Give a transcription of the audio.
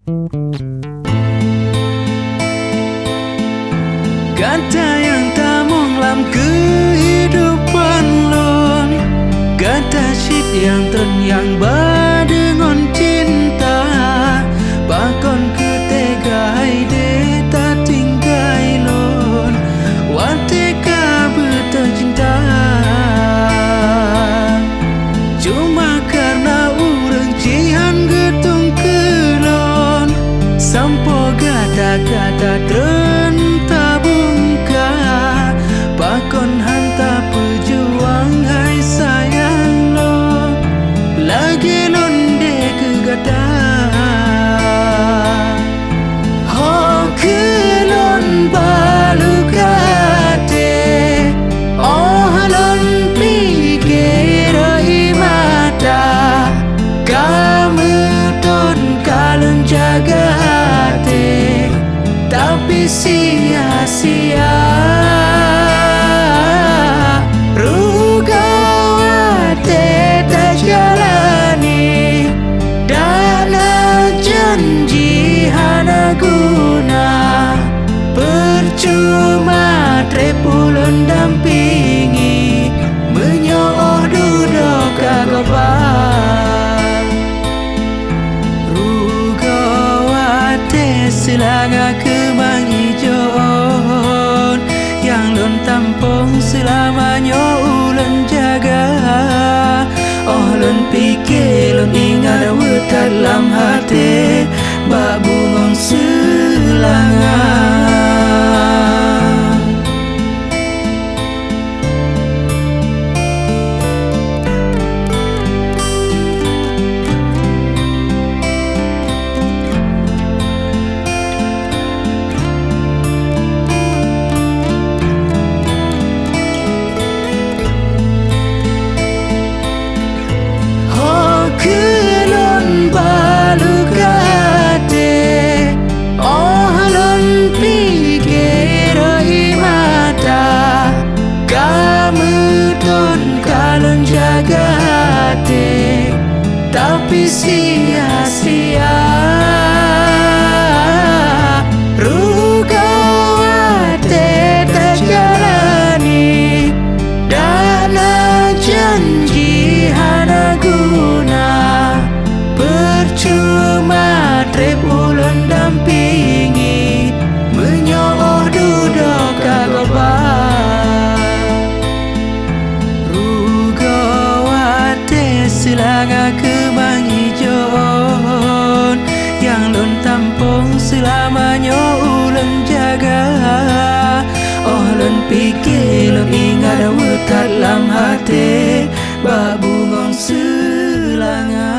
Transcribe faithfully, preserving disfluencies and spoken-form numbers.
Gata nyang tamong lam keuhidupan lôn, gata cit nyang treun nyang ba deungon cinta. Pakon keu teuga hai deh tatinggai lôn watée ka beuteucinta? Cuma kareuna ureuëng jihan geutung keu lôn, sampoe gata-gata treun tabungka. Pakon han tapeujuang hai sayang lôn, lagée lôn deh keu gata? Ho keu lôn baleuka até, óh lôn pike roi mata, ka meuton ka lôn jaga até, tapi sia-sia. Rugoe watée tajalani, dak na janji hana guna. Peucuma treb ulôn dampingi, meunyoe óh dudoe ka gob ba. Rugoe watée seulanga keumang ijon, nyang lôn tampông seulama nyoe ulôn jaga. Óh lôn pike lôn ingat weueh that lam até, bak bungöng seulanga. Ho keu lôn baleuka até, óh lôn pike roi mata, ka meuton ka lôn jaga até, tapi sia-sia. Rugoe watée tajalani, dak na janji hana guna. Peucuma treb ulôn dampingi, meunyoe óh dudoe ka gob ba. Rugoe watée seulanga keumang ijon, nyang lôn tampông seulama nyoe ulôn jaga. Óh lôn pike lôn ingat weueh that lam até, bak bungöng seulanga.